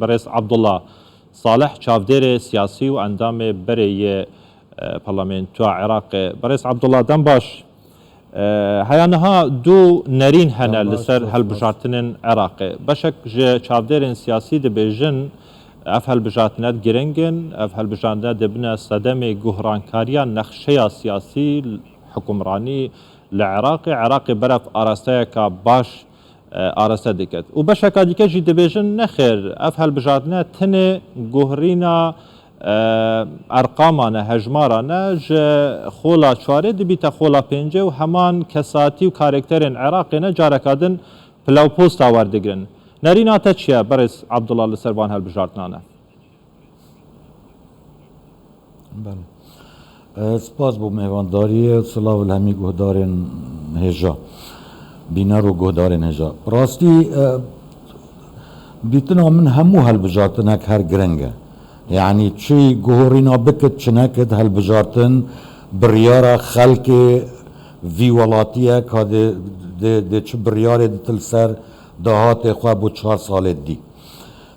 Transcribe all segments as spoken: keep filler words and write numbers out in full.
Berêz Abdullah Salih, çavdêrê siyasî û endamê berê yê, e, Parlamentoya Iraqê. Berêz Abdullah, dem baş. E, heya niha du nerîn hene Dem li baş, ser spas, spas. helbijartinên Iraqê. Beşek ji çavdêrên siyasî dibêjin, ev helbijartine giring in, ev helbijartine dibine sedemê guhrankariya nexşeya siyasî, hukimranî li Iraqê. Iraqê berev arasteyeka baş e, araste diket. Û beşeka dîke jî dibêjin, nexêr, ev helbijartine tenê guhrîna, e, erqaman e, hejmaran e, ji xola çarê dibîte xola pêncê û heman kesatî û karakterên Iraqê ne careka din pilawposta werdigrin. Nerîna te çi ye, berêz Abdullah, li ser van helbijartinan e? Belê. E, spas bo mêvandariyê, silav li hemî guhdarên hêja, bîner û guhdarên hêja. Rastî, e, dîtina min hemû helbijartinek her giring e. Yanî çi guhorîna bikit, çi nekit, helbijartin biryara xelkê vî welatî ye ka dê, dê, dê çi biryarê dite li ser dahatê xwe bo çar salê dî.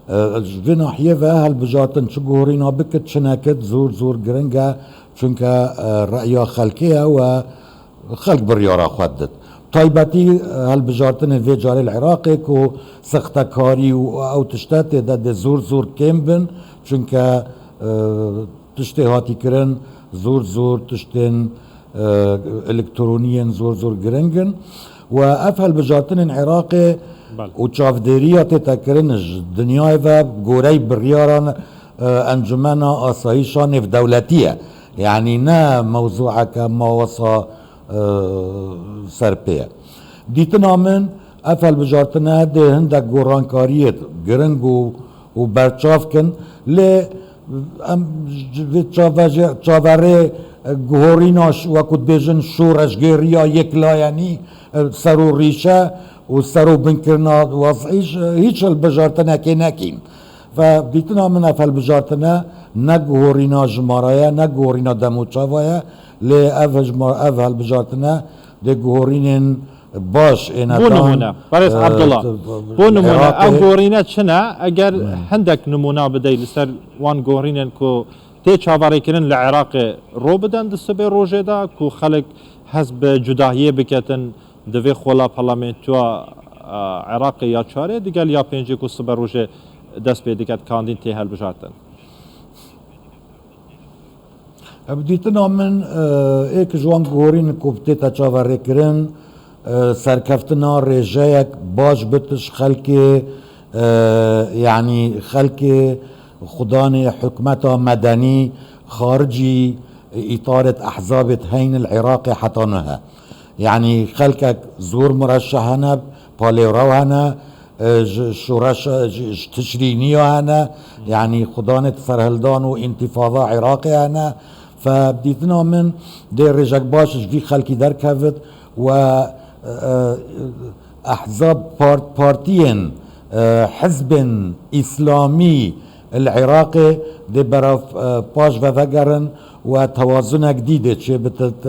E, ji vê nahiyê ve helbijartin çi guhorîna bikit, çi nekit, zor, zor giring e. Çunke, e, reya xelkê ye û xelk biryara xwe didit. Taybetî, e, helbijartinên vê carê li Iraqê ku sextekarî û ew tişte tê de dê zor, zor kêm bin. Çunke, e, tiştê hatî kirin, zor, zor tiştên, e, elektronî yên zor, zor giring in. Û ev helbijartinên Iraqê Belê. û çavdêriya tête kirin ji dinyayê ve gorey biryaran, e, Encumena Asayîşa Nêvdewletî ye. Yanî ne mewzûeke mawesa, e, ser pê ye. Dîtina min, ev helbijartine dê hindek gorankariyê giring û, û berçav kin, lê em ji vê çave-, çaverê, e, guhorîna ş-, wekû dibêjin şoreşgêriya yeklayînî, e, ser û rîşe û ser û binkirina wezî ş-, hîç hilbijartinekê nekîn. Ve dîtina min ev helbijartine ne guhorîna jimara ye, ne guhorîna dem û çava ye, lê ev hejma-, ev helbijartine dê guhorînên baş êne Bo dan, nimûne, Berêz e, Abdullah, t-, bo nimûne, Iraqê ev gorîne çi ne? Eger Hmm. hindek nimûna bidey li ser wan gorînên ku tê çaverêkirin li Iraqê ro bidin di sibê rojê de, ku xelk hez bi cudahiyê biketin di vê xola parlamentoya, e, Iraqê ya çarê digel ya pêncê ku sibe rojê dest pê diket kandîn tê helbijartin. Bi dîtina min, e, êk ji wan guhorîn ku tête çaverêkirin, e, serkeftina rêjeyek baş bit ji xelkê, e, yanî xelkê xudanê hikûmeta medenî xaricî îtaret ehzabêt heyne li Iraqê heta niha. Yanî xelkek zor mureşeh hene, palêwrew hene, e, ji şoreşa, ji, ji tişrîniya hene, yanî xudanê serhildan û întîfada Iraqê hene. Fe dîtina min dê rêjek baş ji vî xelkî derkevit we, e, e, ehzab part-, partiyên, e, hizbên îslamî li Iraqê dê berav, e, paş ve vegerin we tewazunek dî dê çêbitit,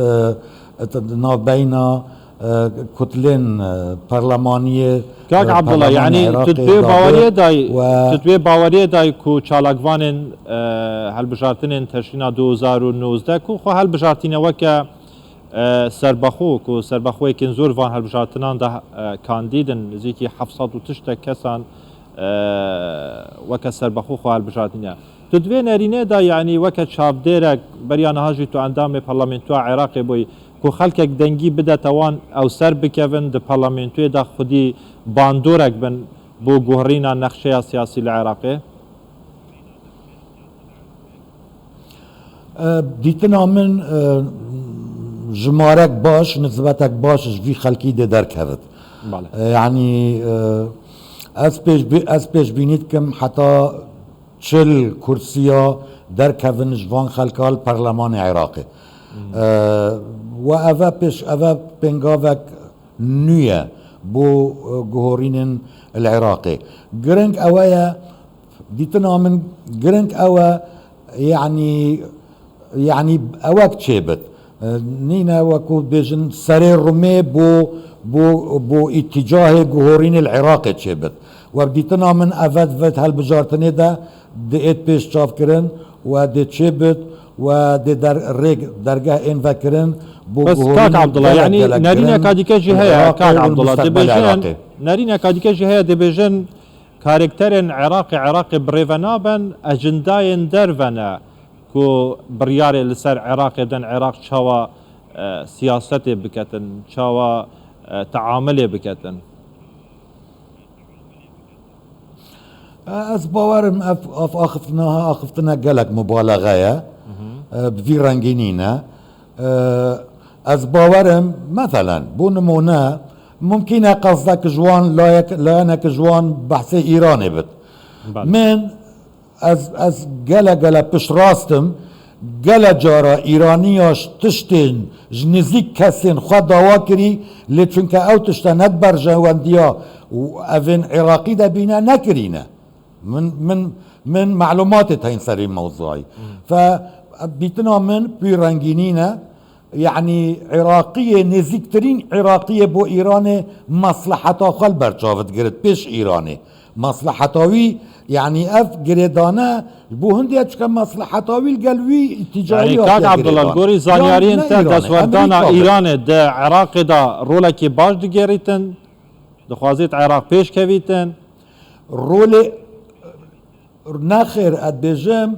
e, di navbeyna, e, kutlên, e, perlemaniyê, Kak e, Abdullah, perlemanê yanî Iraqê tu dibê dabe baweriyê dayî, we tu dibê baweriyê dayî ku çalakvanên, e, helbijartinên teşrîna du hezar û nozdeh ku xwe helbijartîne weke, e, serbexwe, ku serbexweyekên zor van helbijartinan de, e, kandîd in, nizîkî heft sed û tiştek kesan, e, weke serbexwe xwe hilbijartîne. Tu di vê nerînê de, yanî weke çavdêrek, beriya niha jî tu endamê Parlamentoya Iraqê bûyî, ku xelkek dengî bidete wan, ew ser bikevin, di parlamentoyê de xwedî bandorek bin bo guherîna nexşeya siyasî li Iraqê? E, dîtina min, e, jimarek baş, nisbetek baş ji vî xelkî dê derkevit. Bale. E, yanî, e, ez pêşbî-, ez pêşbînî dikim heta çil kursiya derkevin ji van xelka li perlemanê Iraqê. Hmm. E, we eve pêş, eve pêngavek nû ye bo, e, guhorînên li Iraqê. Giring ewe ye, dîtina min giring ew e, yanî, yanî ewek çêbit. E, nîne wekû bêjin serê rumê bo, bo, bo îtîcahê guhorînê li Iraqê çêbit. We bi dîtina min ev vet helbijartinê de diêt pêş çav kirin we dê çê bit we dê der, rêk dergeh ên vekirin bo Bes kak guhorînê Abdullah, gelek, yanî gelek nerîneka girin dike jî li heye, Iraqê kak û li Abdullah, mustaqbelê dibêjin, Iraqê. Nerîneka dike jî heye, dibêjin karakterên Iraqê, Iraqê birêve nabin, ecindayên derve ne ku biryarê li ser Iraqê din, Iraq çawa, e, siyasetê biketin, çawa, e, teamilê biketin. Ez bawerim ev, ev axiftina, axiftina gelek mubalexe ye. E, bi vî rengî nîne. E, ez bawerim, meselen, bo nimûne, mumkîn e qasdek ji wan, layek, layenek ji wan behsê Îranê bit. Belê. Min, ez, ez gele, gele piştrast im, gele cara Îraniya ji tiştên, ji nizîk kesên xwe dawa kirî, lê çunke ew tişte ne di berjewendiya û evên Iraqî de bîne, nekirîne. Min, min, min melumatê teyên serî mewzûyî. Hmm. Fe, dîtina min pî rengînî ne. Yanî Iraqiyê, nêzîktirîn Iraqiyê bo Îranê mesleheta xwe li ber çav digirit pêş Îranê. Mesleheta wî, yanî ev girêdane ji bo hindê ye, çike mesleheta wî li gel wî îtîcayî Yanî, hatiye kak Abdullah, girêdan. Li gorî Yan zaniyariyên ne te, Îranê, destwerdana Amerîka be. Îranê di Iraqê de rolekî baş digêrîtin, dixwazît Iraq pêş kevîtin? Rolê, nexêr, ez dibêjim,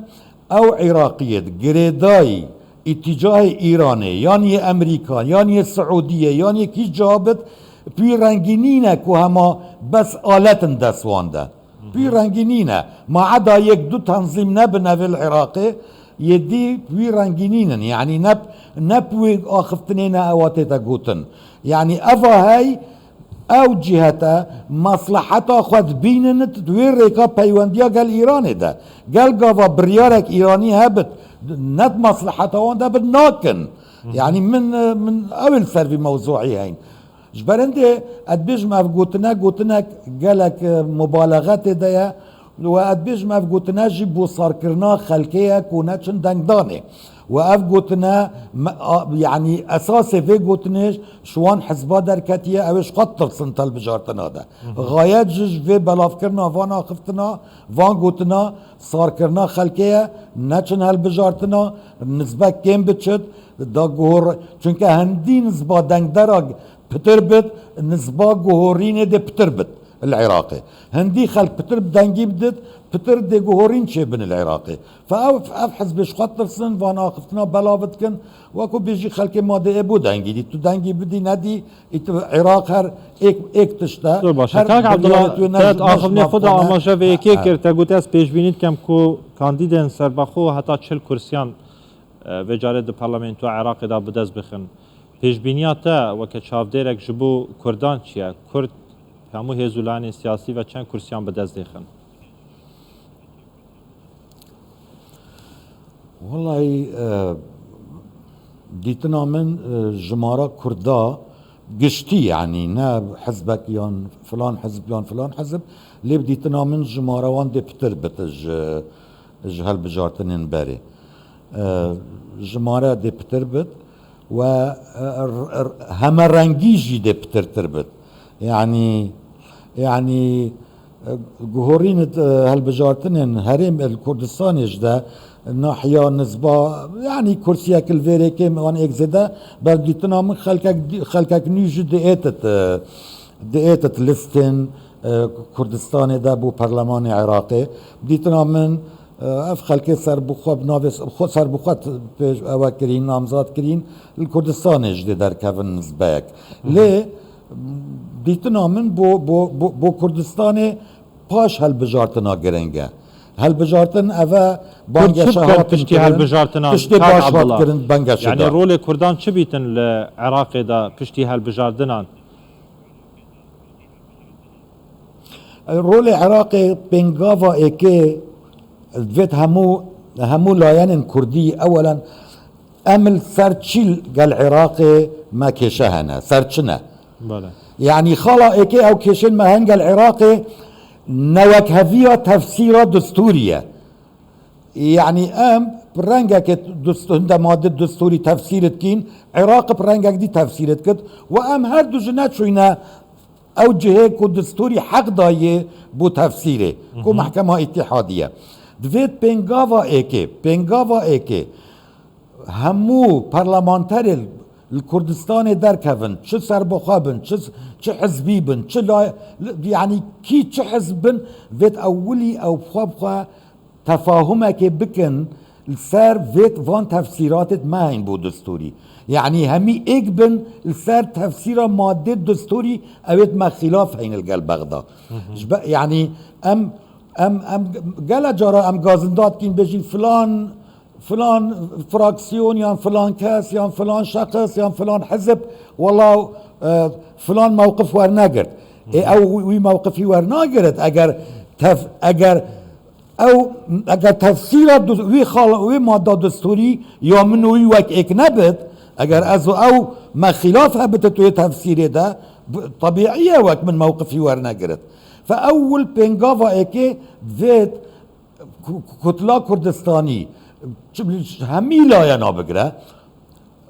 ew Iraqiyê di girêdayî îtîcahê Îranê, yan yê Emerîka, yan yê Siûdiyê, yan yê kî ca bit, pî rengî nîne ku hema bes alet in dest wan de. Pî rengî nîne. Ma eda yek du tenzîm nebin evê li Iraqê, yê dî pî rengî nînin. Yanî ne, ne bi wê axiftinê ne ewa tête gotin. Yanî eva hey, ew cihete mesleheta xwe dibînin, di wê rêka peywendiya gel Îranê de. Gel gava biryarek Îranî hebit, ne di mesleheta wan de bit, nakin. Yanî min, min ew ê li ser vî mewzûyî heyn. Ji ber hindê ez dibêjim ev gotine, gotinek gelek, e, mubalexe tê de ye. Û ez dibêjim ev gotine jî bo sarkirina xelkê ye ku neçin dengdanê. Û ev gotine me-, a, yanî esasê vê gotinê ji wan hizba derketiye, ew ê ji xwe tirsin di hilbijartina de. Hı hı. Xayet ji, ji vê belavkirina van axiftina, van gotina, sarkirina xelkê ye, neçin hilbijartina, nizbek kêm biçit, da guhor-, çunke hindî nizba dengdera pitir bit, nizba guhorînê dê pitir bit li Iraqê. Hindî xelk pitir bi dengî bidit, pitir dê guhorîn çêbin li Iraqê. Fe ev, ev hizbê ji xwe tirsin, van axiftina belav dikin, wekû bêjî xelkê ma dê ê bo dengî dî. Tu dengî bidî nedî, ît-, Iraq her êk, êk tişt e. Zor baş e. Her Kak Abdullah, biryarê tu ne, te di ne axiftinê xwe de amaje vê yekê kir, te got, ez pêşbînî dikem ku kandîdên serbexwe heta çil kursiyan, e, vê carê di parlamentoya Iraqê de bi dest bixin. Pêşbîniya te weke çavdêrek ji bo Kurdan çi ye? Kurd hemû hêz û layenên siyasî ve çend kursiyan bi dest dêxin? Wellahî, e, dîtina min, e, jimara Kurda giştî, yanî ne hizbek yan filan hizb yan filan hizb, lê bi dîtina min jimara wan dê pitir bit ji, ji hilbijartinên berê. E, jimare dê pitir bit we, e, r-, r-, hemerengî jî dê pitirtir bit. Yanî, yanî, e, guhorîn, e, hilbijartinên herêm li Kurdistanê ji de nahiya nizba, yanî kursiyek li vê rêkê wan êk zêde, ber dîtina min xelkek, xelkek nû jî diêtit, e, diêtit listên, e, Kurdistanê de bo perlemanê Iraqê. Dîtina min, e, ev xelkê serbixwe bi navê s-, xwe serbixwe t-, pêş ewe kirîn, namzad kirîn, li Kurdistanê jî dê derkevin nizbeyek. Hı hı. Lê dîtina min bo, bo, bo, bo Kurdistanê paş helbijartina giring e. Helbijartin eve Kurd çi bangeşe bikin hatin piştî kirin, helbijartinan, tiştê Kak baş hat Abdullah? Kirin bangeşe Yanî de. Rolê Kurdan çi bîtin li Iraqê de piştî helbijartinan? Rolê Iraqê pêngava êkê divêt hemû, hemû layenên Kurdî ewelen em li ser çî gel Iraqê me kêşe hene, ser çi ne? Bele. Yanî xala êkê ew kêşên me hen gel Iraqê newekheviya tefsîra distûrî ye. Yanî em bi rengekê dust-, hinde madde distûrî tefsîr dikîn, Iraq bi rengek dî tefsîr dikit û em her du ji neçûyne Ew cihê ku destûrî heq dayê bo tefsîrê, ku Mehkema Îtîhadî ye. Divêt pêngava êkê, pêngava êkê hemû parlamenterê li Kurdistanê derkevin, çi serbixwe bin, çi, çi hizbî bin, çi lay-, yanî kî çi hizb bin, vêt ewilî ew xwe bi xwe tefahumekê bikin li ser vêt van tefsîratêt me heyîn bo destûrî. Yanî hemî êk bin li ser tefsîra madê destûrî ewêt me xîlaf heyîn li gel Bexda. Ji be-, yanî em, em, em gele cara em gazinda dikîn bêjîn filan, filan fraksiyon yan filan kes yan filan şexs yan filan hizb wela, e, filan mewqif wernegirt. Ê ew wî mewqifî wernagirit eger tef-, eger Ew, eger tefsîra du-, wî xal-, wî madda destûrî ya min û wî wek êk nebit, eger ez û ew me xîlaf hebit tu yê tefsîrê de, b-, tebîî ye wek min mewqifî wernegirit. Fe ewil pêngava êkê vêt ku-, ku-, Kutla Kurdistanî, ç-, hemî layena bigire,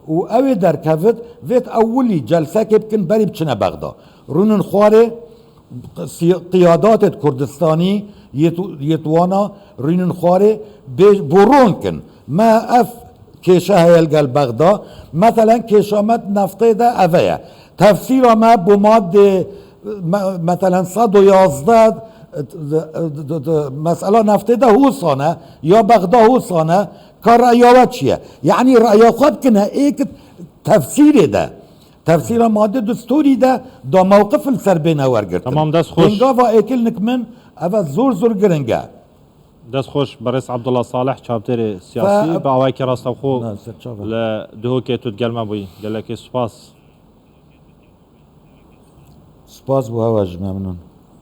û ew ê derkevit, vêt ewilî celsekê bikin berî biçine Bexda. Rûnin xwarê si-, qiyadatêt Kurdistanî yêt, yêt wana rûnin xwarê bê-, bo ron kin. Me ev kêşe heye li gel Bexda. Meselen kêşa me di neftê de eve ye. Tefsîra me bo madê me-, meselen sed û yazdeh, d-, d-, d-, d-, mesela neftê de hûsan e, ya Bexda hûsan e, ka reya we çi ye? Yanî reya xwe bikine êk tefsîrê de. Tefsîra madê destûrî de da mewqif li ser bêne wergirtin. Tamam, dest xweş. Pêngava êkilnik min, eve zor zor giring e. Dest xweş, berêz Abdullah Salih, çavdêrê siyasî, Fe- bi awayekî rastevxwe Na, ser çava. Li Duhokê tu digel me bûyî. Gelekî spas. Spas bo hewa jî, memnûn.